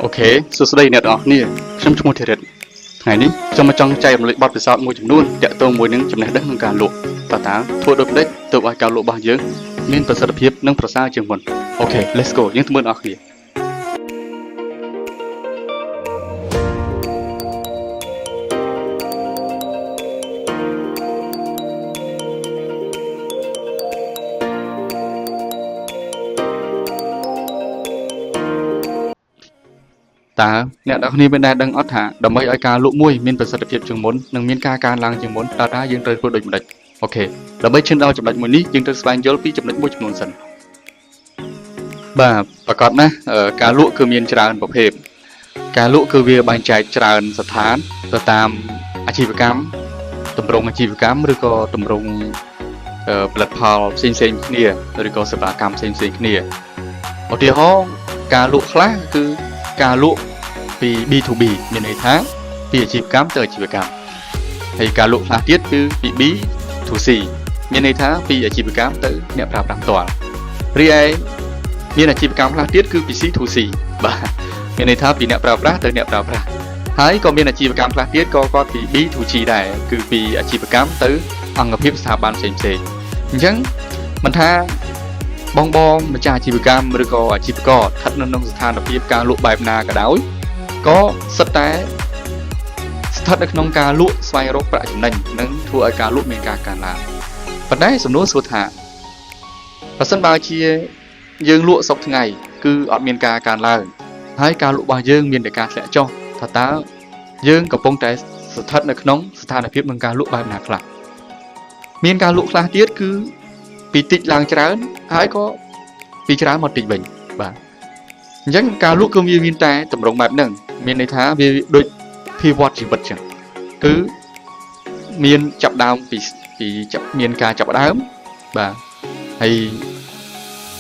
OK សួស្តីអ្នកទាំងអស់គ្នាខ្ញុំឈ្មោះធីរិតថ្ងៃនេះខ្ញុំមកចង់ចែករំលែកបទពិសោធន៍មួយចំនួនទាក់ទងមួយនឹងចំណេះដឹងក្នុងការលក់តើធ្វើដូចម្តេចទើបឲ្យការលក់របស់យើងមានប្រសិទ្ធភាពនិងប្រសើរជាងមុន OK, let's go យើងទៅមើលអ្នកគ្នា តើអ្នកទាំងអស់គ្នាមានដែលដឹងអត់ថាដើម្បីឲ្យការលក់មួយមានប្រសិទ្ធភាពជាងមុននិងមានការកើនឡើងជាងមុនតើយើងត្រូវធ្វើដូចម្តេច OK ដើម្បីឈានដល់ចំណុចមួយនេះយើងត្រូវស្វែងយល់ពីចំណុចមួយចំនួនសិនបាទប្រកបណាស់ការលក់គឺមានច្រើនប្រភេទការលក់គឺវាបែងចែកច្រើនស្ថានទៅតាមអាជីវកម្មទម្រង់អាជីវកម្មឬក៏ទម្រង់ផលិតផលផ្សេងៗគ្នាឬក៏សេវាកម្មផ្សេងៗគ្នាឧទាហរណ៍ការលក់ខ្លះគឺការលក់ពី B2B មានន័យថាពីអាជីវកម្មទៅអាជីវកម្មហើយការលក់ខ្លះទៀតគឺពី B to C មានន័យថាពីអាជីវកម្មទៅអ្នកប្រើប្រាស់ផ្ទាល់រីឯមានអាជីវកម្មខ្លះទៀតគឺពី C to C បាទមានន័យថាពីអ្នកប្រើប្រាស់ទៅអ្នកប្រើប្រាស់ហើយក៏មានអាជីវកម្មខ្លះទៀតក៏គាត់ពី B to G ដែរគឺពីអាជីវកម្មទៅអង្គភាពស្ថាប័នផ្សេងៗអញ្ចឹងមិនថាបងបងម្ចាស់អាជីវកម្មឬក៏អាជីវករស្ថិតនៅក្នុងស្ថានភាពការលក់បែបណាក៏ដោយក៏សិតតែស្ថិតនៅក្នុងការលក់ស្វែងរកប្រាក់ចំណេញនិងធ្វើឲ្យការលក់មានការកើនឡើងប៉ុន្តែសំណួរសួរថាប្រសិនបើជាយើងលក់សព្វថ្ងៃគឺអត់មានការកើនឡើងហើយការលក់របស់យើងមានតែការធ្លាក់ចុះថាតើយើងកំពុងតែស្ថិតនៅក្នុងស្ថានភាពនឹងការលក់បែបណាខ្លះមានការលក់ខ្លះទៀតគឺពីតិចឡើងច្រើនហើយក៏ពីច្រើនមកតិចវិញបាទអញ្ចឹងការលក់គឺវាមានតែតម្រងបែបហ្នឹងមានន័យថាវាដូចភាវៈជីវិតចឹងគឺមានចាប់ដើមពីពីចាប់មានការចាប់ដើមបាទហើយ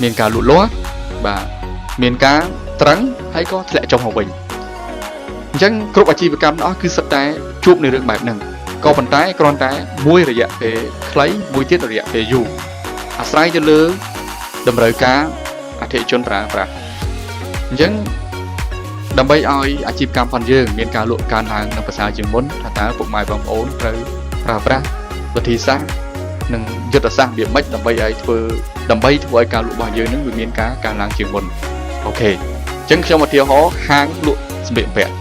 មានការលូតលាស់បាទមានការត្រឹងហើយក៏ធ្លាក់ចុះមកវិញអញ្ចឹងគ្រប់អាជីវកម្មទាំងអស់គឺសិតតែជួបនៅរឿងបែបហ្នឹងក៏ប៉ុន្តែគ្រាន់តែមួយរយៈពេលខ្លីមួយទៀតរយៈពេលយូរអាស្រ័យទៅលើតម្រូវការអតិថិជនប្រើប្រាស់អញ្ចឹងដើម្បីឲ្យអាជីវកម្មផងយើងមានការលក់កើនឡើងនិងប្រសើរជាងមុនថាតើពុកម៉ែបងប្អូនត្រូវប្រើប្រាស់វិធីសាស្ត្រនិងយុទ្ធសាស្ត្រវាម៉េចដើម្បីឲ្យធ្វើដើម្បីធ្វើឲ្យការលក់របស់យើងនឹងវាមានការកើនឡើងជាងមុន OK អញ្ចឹងខ្ញុំឧទាហរណ៍ហាងលក់សម្លៀកបំពាក់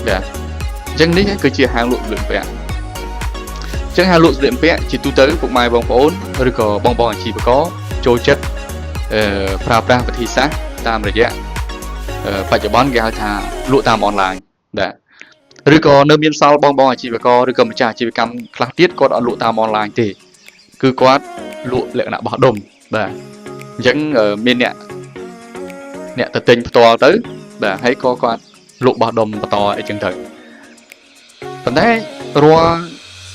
បាទអញ្ចឹងនេះគឺជាហាងលក់សម្លៀកបំពាក់អញ្ចឹងហាងលក់សម្លៀកបំពាក់ជាទូទៅពុកម៉ែបងប្អូនឬក៏បងបងអាជីវករចូលចិត្តប្រើប្រាស់វិធីសាស្ត្រតាមរយៈបច្ចុប្បន្នគេហៅថាលក់តាមអនឡាញបាទឬក៏នៅមានសល់បងបងអាជីវករឬក៏ម្ចាស់អាជីវកម្មខ្លះទៀតគាត់អត់លក់តាមអនឡាញទេគឺគាត់លក់លក្ខណៈបោះដុំបាទអញ្ចឹងមានអ្នកអ្នកទៅទិញផ្ទាល់ទៅបាទហើយក៏គាត់លក់បោះដុំបន្តអីចឹងទៅប៉ុន្តែរាល់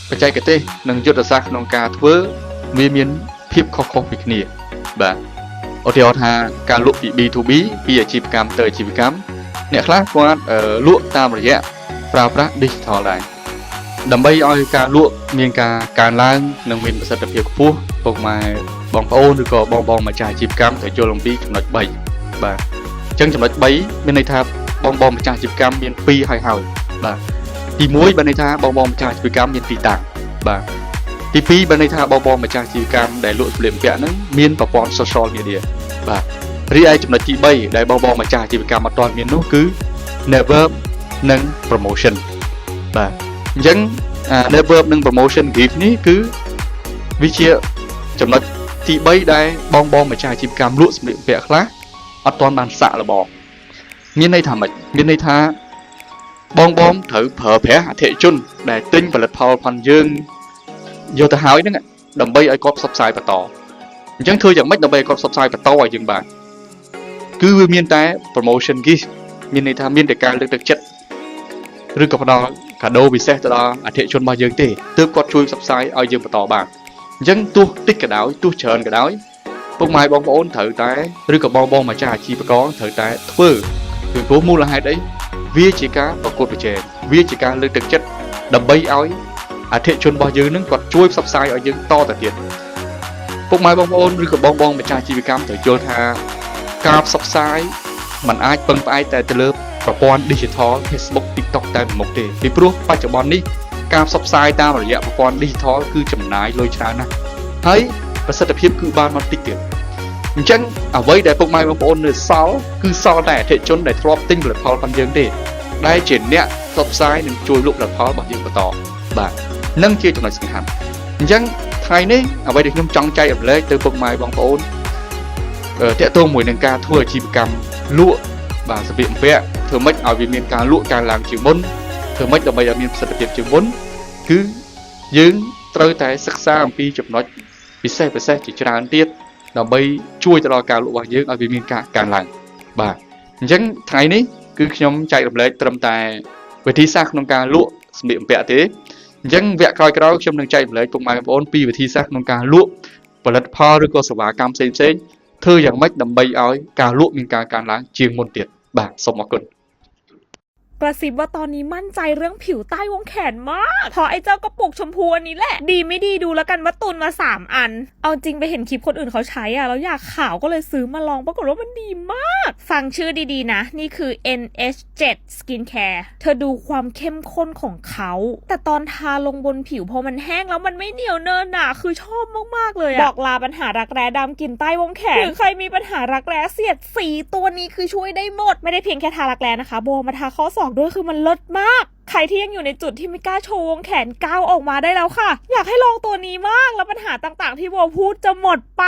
បច្ចេកទេសនិងយុទ្ធសាស្ត្រក្នុងការធ្វើវាមានភាពខុសៗពីគ្នាបាទឧទាហរណ៍ថាការលក់ពី B2B ពីអាជីវកម្មទៅអាជីវកម្មអ្នកខ្លះគាត់លក់តាមរយៈប្រើប្រាស់ digital ដែរដើម្បីឲ្យការលក់មានការកើនឡើងនិងមានប្រសិទ្ធភាពខ្ពស់ពុកម៉ែបងប្អូនឬក៏បងបងម្ចាស់អាជីវកម្មត្រូវយល់អំពីចំណុច3បាទអញ្ចឹងចំណុច3មានន័យថាបងបងម្ចាស់អាជីវកម្មមាន2ហើយហើយបាទទី1បានន័យថាបងបងម្ចាស់អាជីវកម្មមានទីតាំងបាទទី2បានន័យថាបងបងម្ចាស់អាជីវកម្មដែលលក់សម្លៀកបំពាក់ហ្នឹងមានប្រព័ន្ធ social media បាទរីឯចំណុចទី3ដែលបងបងម្ចាស់អាជីវកម្មអត់ទាន់មាននោះគឺ network និង promotion បាទអញ្ចឹង network និង promotion gift នេះគឺវាជាចំណុចទី3ដែលបងបងម្ចាស់អាជីវកម្មលក់សម្លៀកបំពាក់ខ្លះអត់ទាន់បានសាក់លបងមានន័យថាម៉េចមានន័យថាបងបងត្រូវប្រើប្រាស់អតិថិជនដែលទិញផលិតផលផងយើងយកទៅហើយហ្នឹងដើម្បីឲ្យគាត់ផ្សព្វផ្សាយបន្តអញ្ចឹងធ្វើយ៉ាងម៉េចដើម្បីឲ្យគាត់ផ្សព្វផ្សាយបន្តឲ្យយើងបានគឺវាមានតែ promotion gift មានន័យថាមានតែការលើកទឹកចិត្តឬក៏ផ្ដល់កាដូពិសេសទៅដល់អតិថិជនរបស់យើងទេទើបគាត់ជួយផ្សព្វផ្សាយឲ្យយើងបន្តបានអញ្ចឹងទោះតិចក៏ដោយទោះច្រើនក៏ដោយពុកម៉ែបងប្អូនត្រូវតែឬក៏បងបងម្ចាស់អាជីវករត្រូវតែធ្វើពីព្រោះមូលហេតុអីវាជាការប្រកួតប្រជែងវាជាការលើកទឹកចិត្តដើម្បីឲ្យអតិថិជនរបស់យើងនឹងគាត់ជួយផ្សព្វផ្សាយឲ្យយើងតទៅទៀតពុកម៉ែបងប្អូនឬក៏បងបងម្ចាស់អាជីវកម្មត្រូវយល់ថាការផ្សព្វផ្សាយมันអាចពឹងផ្អែកតែទៅលើ ប្រព័ន្ធ Digital Facebook TikTok តែមួយមុខទេពីព្រោះបច្ចុប្បន្ននេះការផ្សព្វផ្សាយតាមរយៈប្រព័ន្ធ Digital គឺចំណាយលុយច្រើនណាស់ហើយប្រសិទ្ធភាពគឺបានមកតិចទៀតអញ្ចឹងអ្វីដែលពុកម៉ែបងប្អូននៅសល់គឺសល់តែអតិថិជនដែលធ្លាប់ទិញផលិតផលរបស់យើងទេដែលជាអ្នកផ្សព្វផ្សាយនិងជួយលក់ផលិតផលរបស់យើងបន្តបាទនឹងជាចំណុចសំខាន់អញ្ចឹងថ្ងៃនេះអ្វីដែលខ្ញុំចង់ចែករំលែកទៅពុកម៉ែបងប្អូនទាក់ទងមួយនឹងការធ្វើអាជីវកម្មលក់បាទសម្ភារបំពាក់ធ្វើម៉េចឲ្យវាមានការលក់កើនឡើងជាងមុនធ្វើម៉េចដើម្បីឲ្យមានប្រសិទ្ធភាពជាងមុនគឺយើងត្រូវតែសិក្សាអំពីចំណុចពិសេសពិសេសជាច្រើនទៀតដើម្បីជួយទៅដល់ការលក់របស់យើងឲ្យវាមានការកើនឡើងបាទអញ្ចឹងថ្ងៃនេះគឺខ្ញុំចែករំលែកត្រឹមតែវិធីសាស្ត្រក្នុងការលក់សម្លៀកបំពាក់ទេអញ្ចឹងវគ្គក្រោយៗខ្ញុំនឹងចែករំលែកពុកម៉ែបងប្អូនពីវិធីសាស្ត្រក្នុងការលក់ផលិតផលឬក៏សេវាកម្មផ្សេងៗធ្វើយ៉ាងម៉េចដើម្បីឲ្យការលក់មានការកើនឡើងជាងមុនទៀតបាទសូមអរគុណ กระซิบว่าตอนนี้มั่นใจเรื่องผิวใต้วงแขนมากเพราะไอ้เจ้ากระปุกชมพูอันนี้แหละ ดีไม่ดีดูแล้วกันว่าตุนมา 3 อัน เอาจริงไปเห็นคลิปคนอื่นเขาใช้อะแล้วอยากขาวก็เลยซื้อมาลองปรากฏว่ามันดีมาก ฟังชื่อดีๆนะ นี่คือ NH7 Skincare เธอดูความเข้มข้นของเขา แต่ตอนทาลงบนผิวพอมันแห้งแล้วมันไม่เหนียวเนินหนาคือชอบมากๆเลยอะบอกลาปัญหารักแร้ดำกินใต้วงแขนหรือใครมีปัญหารักแร้เสียดสีตัวนี้คือช่วยได้หมด ไม่ได้เพียงแค่ทารักแร้นะคะโบมาทาข้อศอกด้วยคือมันเลิศมาก ใครที่ยังอยู่ในจุดที่ไม่กล้าโชว์วงแขนก้าวออกมาได้แล้วค่ะ อยากให้ลองตัวนี้มากแล้วปัญหาต่างๆ ที่โบพูดจะหมดไป